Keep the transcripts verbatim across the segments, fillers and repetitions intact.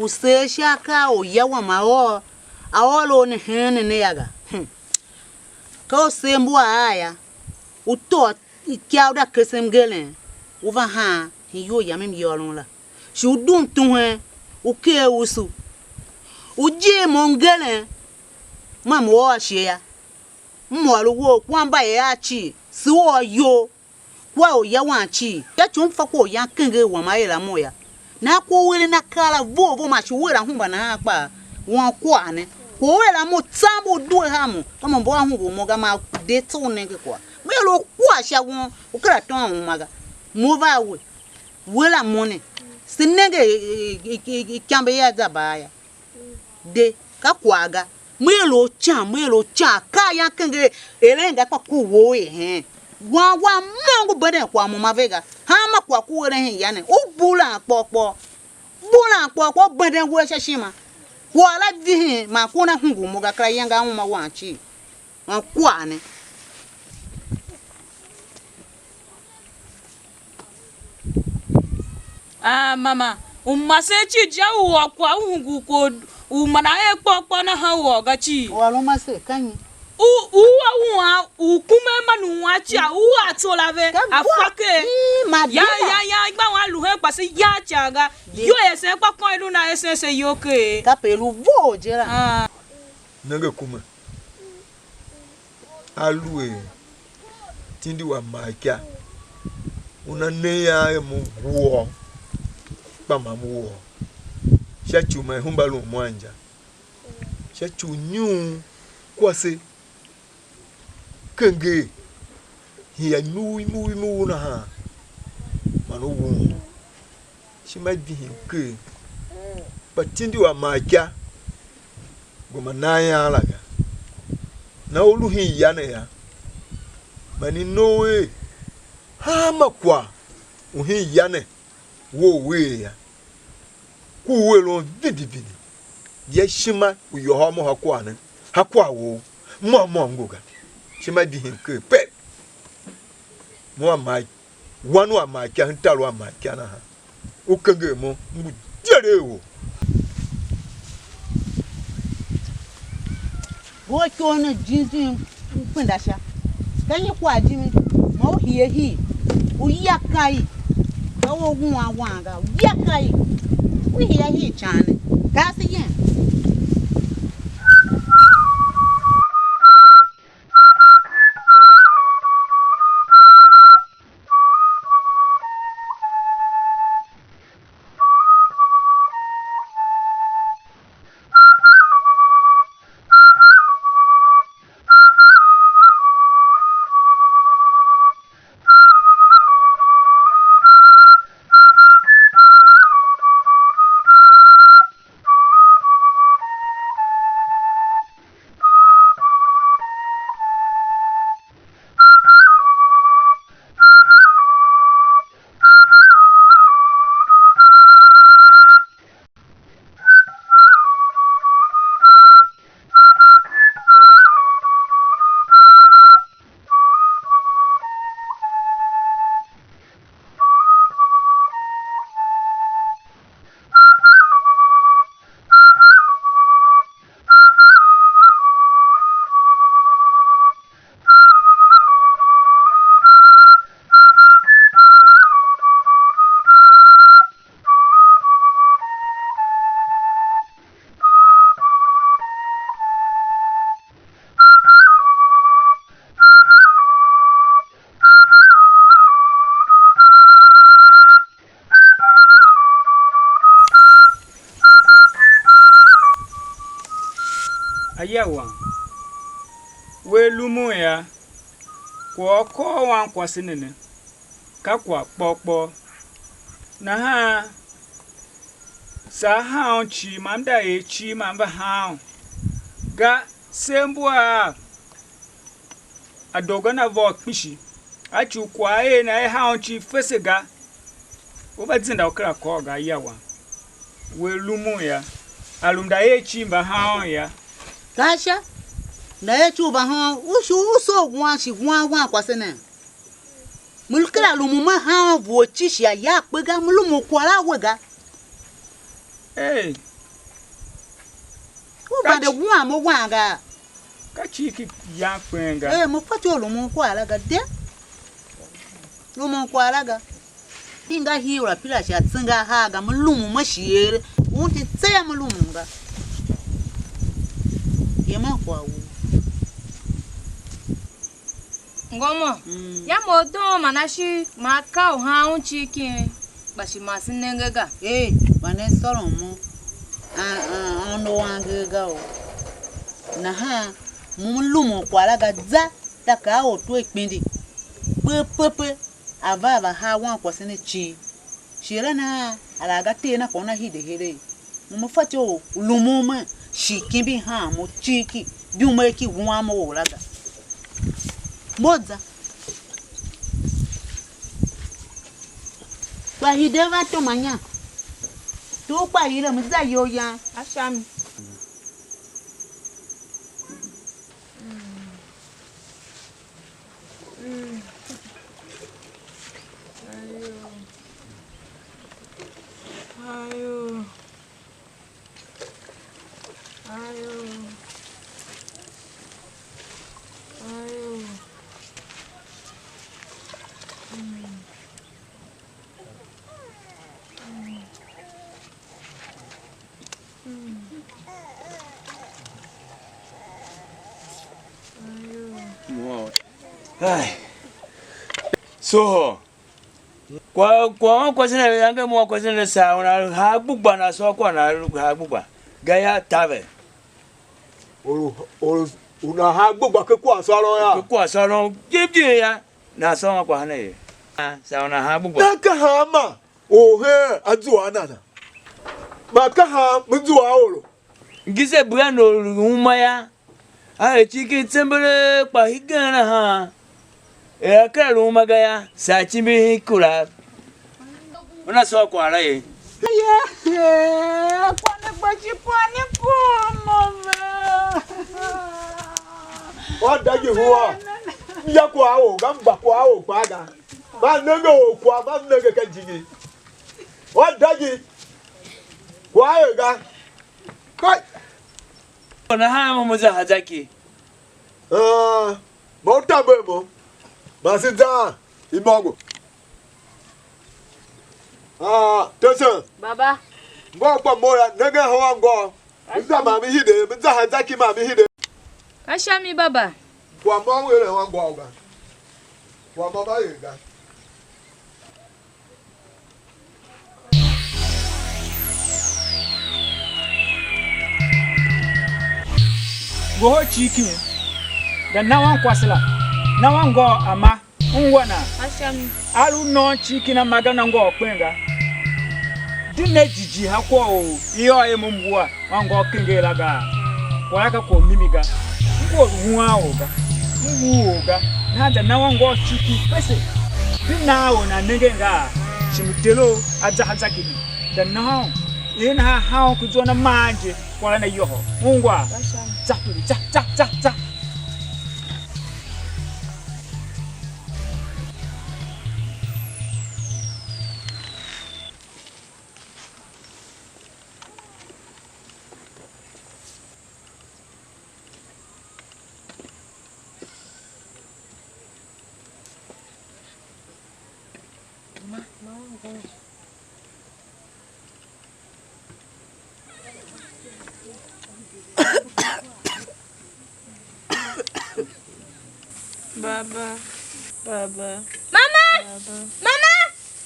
U seer sha akaa a orya wam a ôr, a ôr u ne heen ne ne yô ga. Hm. Ka u seer mbua a ya, u tôô ikyav u da kese mngerem, u va haan iyol yam i myôron la. Shi u dum tuhen, u ker usu. U jir mo mngerem, ma mo ôr ashe yô. M ôr u wou kua mbayev cii, se u ôr iyol. Kua orya wam cii, sha ci u m fa kua oryan kenger wam a er a mo yô. Nahan kua u eren akaa la vough vough, man shi u er ahumbe nahan kpaa, wam kua ne. Kua u er a mo tsamber u due a mo, ka mo mbo a hungul mo ga, man de tso u nenge kwagh. Me er u kua sha won, u kera tôôn uma ga. Mo va a we, we la mo ne. Se nenge i- i- i- i- ikyambe ia za baa yô. De, ka kwagh ga. Me er u ican, me er u ican, akaa yan kenger eren ga, kpa ku wou er heen. Wan wam mo ngu benden kwagh mo ma ve ga. Hanma kwagh ku eren hen ya ne, u bulan kpôr kpôr. Bulan kpôr kpôr, benden uwegh sha ishima. Kwagh la vihin, man ku una hungul mo ga, kera iyange a uma wam cii. Man kwagh ne. Ah, mama, u masen cii je u ôr kwagh u hungul kwagh u man a er kpôr kpôr nahan u ôr ga cii. U ôron masen ka nyi? U u a u a u kume man u a cia u a tso la ve. Ka a gwa. Fa ker. Ii, ma ya dina. Ya ya ya gba wa lu hen kwase ya cha ga. Di. Yo esen kpa kôn i lu na esen se yo ke. Kape i lu vough je la. Ah. Nenge kume. Aluer tindi wam ma ika, una ne ian er mo ngu ôr, kpa ma m ôr, sha ci u ma i hemba lun mo a inja, sha ci u nyughun kwase kenger, hia imur imur imur nahan, man u wun. Ishima i vihin ker, kpa tindi wam ma ika, gema nan ian la ga. Na u lu hen ya ne yô, man i ne u er hanma kwagh u hen ya ne wou u er yô, ku u eren vindi vindi, ya ishima u yôhôl mo ha kwagh ne, ha kwagh wou, môm môm ngu ga. Ishima i vihin ker pe. Mo a ma Wan u a ma ika, hen tar u a ma ika nahan. U kenger mo, m ngu jeregh u. Ngu a ikor ne jim jim, m penda sha. Ka nyi kwagh jimi? Ma u hie hii, u ya kai, ka u a wuan wan ga, u ya kai, u hie hii ican ne. Kaa se yem. Aya wam, we lumun yô, kwagh u kôr wankwase ne ne, ka kwagh kpôr kpôr. Nahan saa haan cii, ma m da er cii, ma m va haan ga, se mbua a a doo ga na vôô kpishi, a ci u kwagh a er na, a haa un cii fese ga, u va zenda u kera kôr ga, aya wam. We lumun yô, a lu mnda er cii mba haan yô. Ka sha, mnda er cii u mba haan, u shi u soo wan shi wan wankwase ne. Me lu kera lumun me haan vua cii shi aya a kpe ga, me lumun kwagh a we ga. Ei, U vande wuan mo wan ga. Ka cii ki yan kpen ga. Eh, mo fatyô u lumun kwagh la ga de. Lumun kwagh la ga. I nga hii ura pila shi a tsenga a haa ga, me lumun me shi ere. Un ti tse ya me lumun ga. Yem a kwagh u. Ngômô, mm, ya mo u doon man a shi, man a ka u haan un cii kin, kpa shi man se nenge ga. Ee, kpa ne sôron mo, a, a, a ono angev ga o. Nahan mo m lumun kwagh la ga za, da kaa ortwer kpindi, kpe pe pe, a va a va haa wankwase ne cii. Shi er a nahan a la ga tee na kpa una hide heregh. Mo me fatyô u lumun me shi kimbi haan mo cii ki, di u me ki wuan mo or la ga. Mo za. Kpa hide va tom anya. Tu kpa yile, me za iyol yam. A sha mi. Mm. Ayo. Ayo. Ayo. Ayo. Mm. Mm. Ai. So, kwa, kwa, kwa sina yange mo kwa sina sa una ha gbugba na so kwa na ha gbugba. Gaya tave. Olu, olu, una ha gbugba ke kwa sôron ya. Ke kwa sôron jim jim ya. Na sôron kwa hana ye. Sa una ha gbugba. Na ka hama. Or hen a zua a nana? Man ka han me zua a oro? Ngise bria nor lu uma yô, a er icigh ken tsembelee kpa hegen nahan, er a kera lu uma ga yô, saa cimbi hen ikurav. Una sôr kwagh la ye. Ye, kwagh ne gba shi kwagh ne kom mo ve. Wa da Yehowa, m ya kwagh a ou ga, m gba kwagh a ou kpaa ga. Ma m nenge or kwagh, ma m nenge ken jijingi. Wa dagi kwagh er ga. Kai. Nahan mo mo za Hazaki. Ah, mo u tamber mo. Man se zan imôngo. Ah, tesen. Baba. Ngô kpa mo ya, nengen hawa ngô. Me za ma me hide, me za Hazaki ma me hide. Ka sha mi, baba. Kwagh môm u eren wan ngô ga. Kwagh môm a er ga. Ngohol cii kin, za na wankwase la, na wangôô a ma, ungwa nan? A sha mi. A lu u nôôn cii kin a ma ga, na ngôô kpen ga. Di ne jighjigh ha kwagh u i ôr er mo m wua. Wan ngô kenger la gaa? Kwagh la ka kwagh u mimi ga. M ngu or u huan or ga. M ngu or ga. Nahan za na wan ngô cii cii fese. Di nan or nan nengen gaa? Shi mtelo a za Hazaki ne. Za nahan u. Er nahan han u ku zua na maan je. Kwagh la na yôhô. Ungwa. Za kure. Za, za, za, za. Baba. Baba. Mama! Baba. Mama!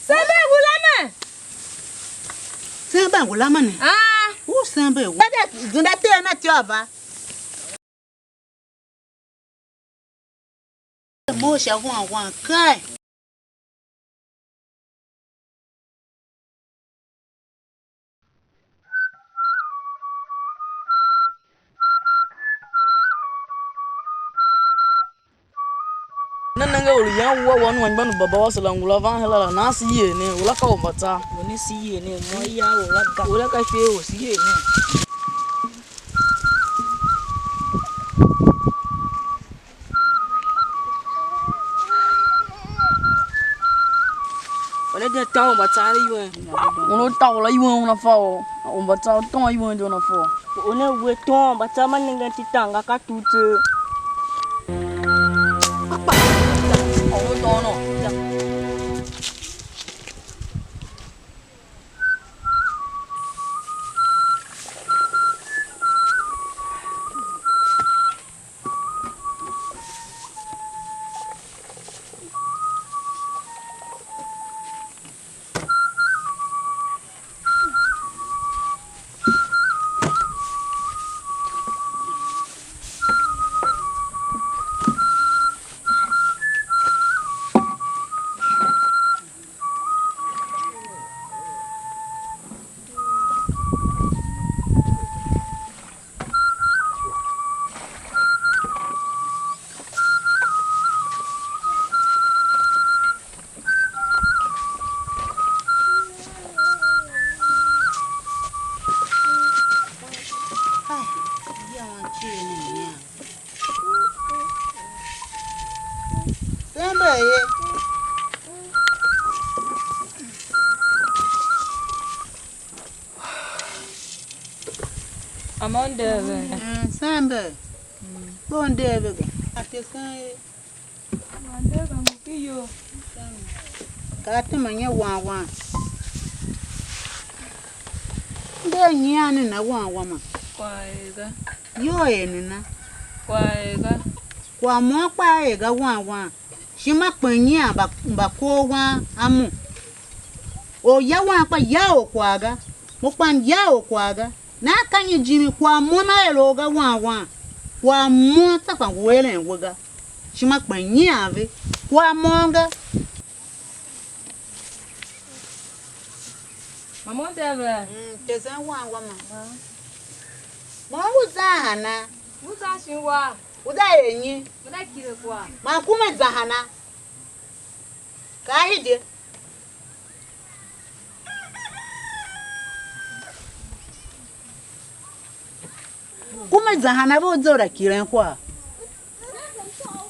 Sembe ngula me! Sembe ngula me ne? Ah! U sembe u. Dada, zunda te na tyo ba. Mo sha wan wan kai. Ne nenge or u yan wua wan u anmgbian u babawase la ngula van her la, nahan se yer nen, u la ka u mbatar. U ne se yer nen, mo ya u la ga. U la ka ifer u se yer nen. Una de tôô u mbatsav iwen. Una u tôô la iwen una fa o. U mbatsav tôô iwen je una fa. Una we tôô mbatsav ma nengen ti tanga ka tut tseegh. Una u tôô no. Sember ye. Ama u nder ve. Mm, sember. Kpo u nder ve ga. A tesen ye. Ma nder ve ngu ki iyol. Ka a tema nyi wan wan? Nder nyian ne na wan wan ma? Kwagh er ga. Iyol er nena? Kwagh er ga. Kwagh môm kpaa er ga wan wan. Shima kpen nyian mba, mba kor wan a mo. Or ya wan kpa ya or kwagh ga, mo kpa m ya or kwagh ga. Nahan ka nyi jimi kwagh môm a er or ga wan wan? Kwagh môm tsô kpa ngu eren we ga. Shima kpen nyian ve. Kwagh môm ga. Mama u de ve? Mm, tesen wan wa ma. Mo ngu zan hana? Ngu zan shin wa? U za er nyi? Mo da kile kwagh. Man kuma za hana? Kaa hide. Kuma za hana ve u za u da kilen kwagh?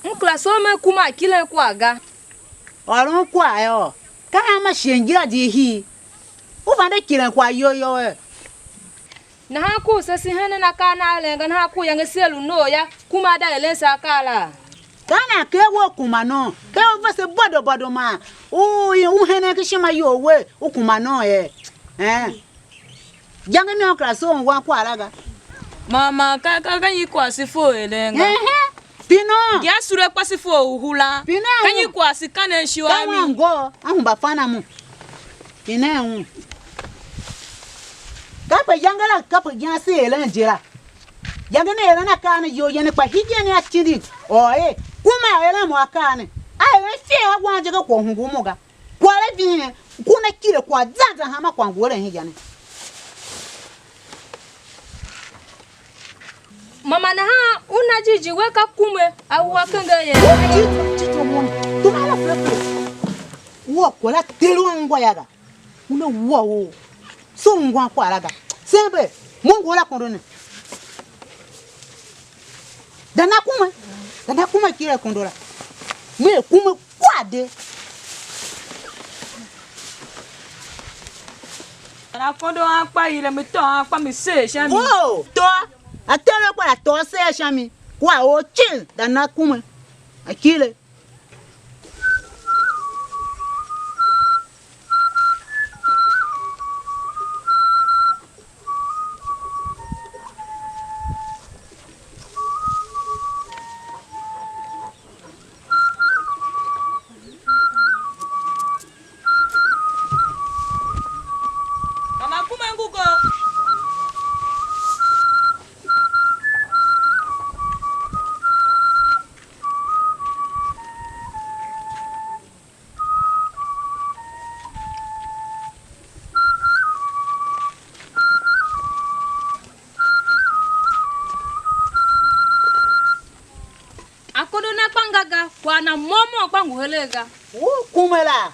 M kera soo me kuma a kilen kwagh ga. Ôron kwagh yô, ka hanma shighe ngira di hii? U vande kilen kwagh iyol you? Nahan ku se si henen akaa na alen ga, nahan ku iyange se lu nor yô, kuma a da eren se akaa la? Ka nan ker we u kuma non, ker u vese bodo bodo man u, u henen ken ishima you we u kuma non ye? Een. Iyange môm kera soo u wan kwagh la ga. Man, man ka, ka, ka nyi kwagh se fe u eren ga? Ehe. Pine un. Ngi a sule kpa se fe u hulan. Pine un. Ka nyi kwagh se kanen ishu a mi? Ka wan ngô, a hemba fan a mo. Pine un. Kape iyange la, kape iyange se eren je la. Iyange ne eren akaa ne iyol yen kpa hegen a tindi. Or er, kuma a eren mo akaa ne. A eren ifer a wan je ga kwagh u hungul mo ga. Kwagh la vihin, ku na kile kwagh zan zan hanma kwagh ngu eren hegen ne. Mama nahan u na jighjigh we ka kume a wua kenger ye. Tito, tito mo. Tuma la fere fere. Wua kwagh la ter u ungwa ya ga. Una wua u. So ungwan kwagh la ga. Sembe, mo ngu la kondo ne. Za na kuma, za na kuma kile kondo la. Me kuma kwagh de. Za na kondo ankpa hire, me tôô ankpa me seer sha mi. Wo, tôô. A tôô kpa la tôô seer sha mi. Kwagh ou cin, za na kuma. A kile. Mama kuma ngu go. Akondo na kpa nga ga, kwagh na môm môm kpa ngu heregh ga. U kume la.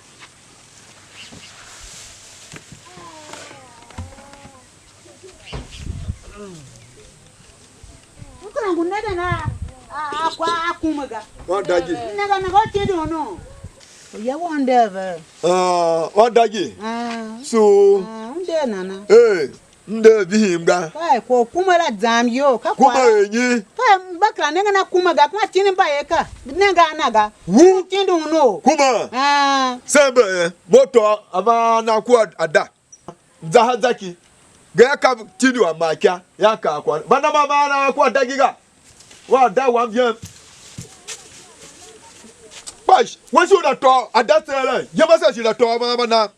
U kera ngu nenge a, a, a kwagh a kume ga. Wan dagi. Nenge, nenge u tindi unu. Ya won de ve. Ah, wa dagi. Ah. So. Ah, un de nana. Eh, m de vihim ga. Kai, ko kuma la zam yo, ka kuma kwara. Enyi. Kai, mba kera nenge na kuma ga, kuma tini mba ye ka. Nenge ana ga. Wu. Tindi uno. Kuma. Ah. Sembe, eh, moto ava na ku ada. Zaha zaki. Ga ya ka tindi wa ma kya, ya ka kwa. Bana ma ma na kwa dagi ga. Wa da wa mbyem. Kpash, we shi u da tôô, a da tseere, ye ma se shi da tôô ma ma na.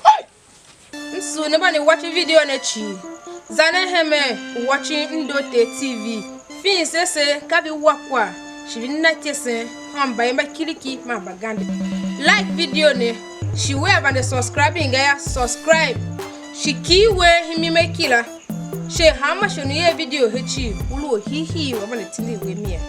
Hey! M sugh ne mba ne watch video ne cii. Za ne hemen u watch Ndote T V. Fin se se ka vi wa kwagh, shi vi na ityesen hen mbayev mba kiriki man mbagande. Like video ne, shi wea vande subscribing ga ya, subscribe. Shi kighir uwegh himi me kila. She hanma shon u i er video he cii, u lu orhiihii u a vande tindi we mia.